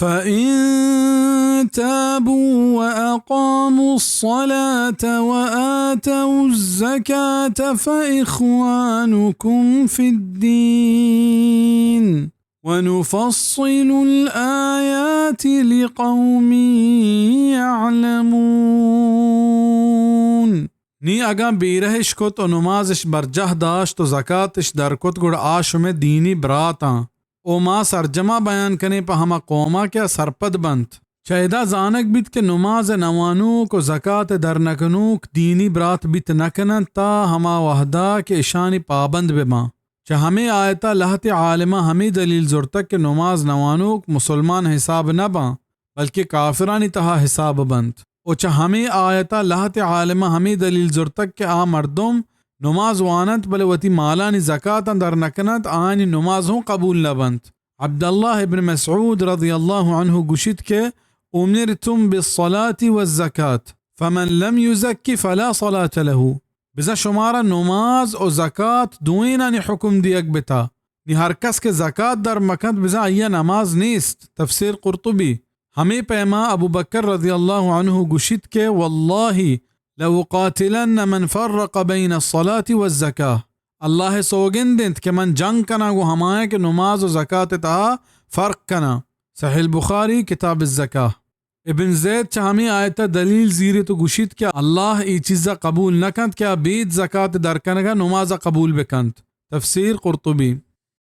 فإن تابوا وأقاموا الصلاة وآتوا الزكاة فإخوانكم في الدين ونفصل الآيات لقوم يعلمون۔ نی اگاں بیرہش کت و نمازش برجاہ داشت و زکاتش در کت، گڑا آ شمئے دینی براتاں۔ و ما سرجما بیان کنیں پہ ہما قوما کہ آ سرپد بنت۔ چہ ادا زانگ بیت کہ نماز نوانوک و زکات در نکنوک دینی برات بیت نکننت تا ہما وہدا کہ اشانی پابند بباں۔ چہ ہمے آیتا لہتے عالماں ہمے دلیل زرتگ کہ نماز نوانوک مسلمان حساب نہ باں، بلکہ کافرانی تہا حساب بنت۔ و چہ ہمے آیتا لہتے عالماں ہمے دلیل زرتگ کہ آ مردم نماز واننت بلے وتی مالانی زکاتاں در نکننت، آیانی نماز ہوں قبول نہ بنت۔ عبداللہ ابن مسعود رضی اللہ عنہ گوشیت کہ امرتم بالصلاة والزکاة فمن لم یزک فلا صلاة له۔ بزاں شمارا نماز و زکات دوئینانی حکم دیگ بتا۔ نی ہر کس کہ زکات در مکنت، بزاں آئیا نماز نیست۔ تفسیر قرطبی۔ ہمے پیما ابو بکر رضی اللہ عنہ گوشیت کہ واللہ لأقاتلن من فرق بین الصلاة والزکاة۔ اللہ سوگند انت کہ من جنگ کناں گوں ہمایاں کہ نماز و زکات تہا فرق کناں۔ صحیح البخاری، کتاب الزکاة۔ ابن زید چہ ہمے آیت ء دلیل زیریت و گوشیت کہ اللہ اے چیز ء قبول نہ کنت کہ آ بید زکات در کنگ ء نماز ء قبول بہ کنت۔ تفسیر قرطبی۔